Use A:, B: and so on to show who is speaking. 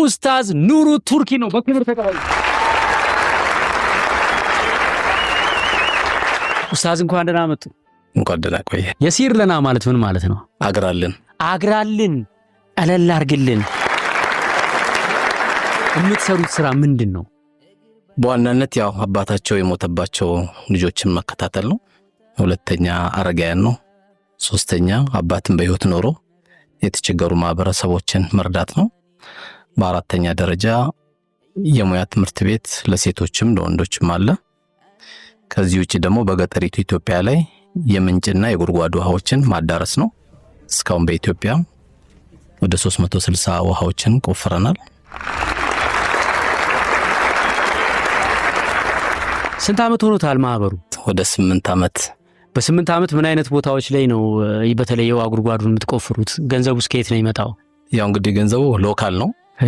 A: ኡስታዝ ኑሩ ቱርኪ ነው። በክብር ተቀበሉ። ኡስታዝ እንኳን ደህና መጡ።
B: እንኳን ደህና ቆየ።
A: የሲር ለና ማለት ምን ማለት ነው?
B: አግራልን
A: አግራልን፣ ቀለል አርግልን። የምትሰሩት ስራ ምንድን ነው?
B: በዋናነት ያው አባታቸው የሞተባቸው ልጆችን መከታተል ነው። ሁለተኛ አረጋያን ነው። ሶስተኛ አባትን በሕይወት ኖሮ የተቸገሩ ማህበረሰቦችን መርዳት ነው። በአራተኛ ደረጃ የሙያ ትምህርት ቤት ለሴቶችም ለወንዶችም አለ። ከዚህ ውጭ ደግሞ በገጠሪቱ ኢትዮጵያ ላይ የምንጭና የጉድጓድ ውሃዎችን ማዳረስ ነው። እስካሁን በኢትዮጵያ ወደ 360 ውሃዎችን ቆፍረናል።
A: ስንት ዓመት ሆኖታል ማህበሩ?
B: ወደ 8 ዓመት።
A: በ8 ዓመት ምን አይነት ቦታዎች ላይ ነው በተለይ የውሃ ጉድጓዱን የምትቆፍሩት? ገንዘቡ ከየት ነው የሚመጣው?
B: ያው እንግዲህ ገንዘቡ local ነው።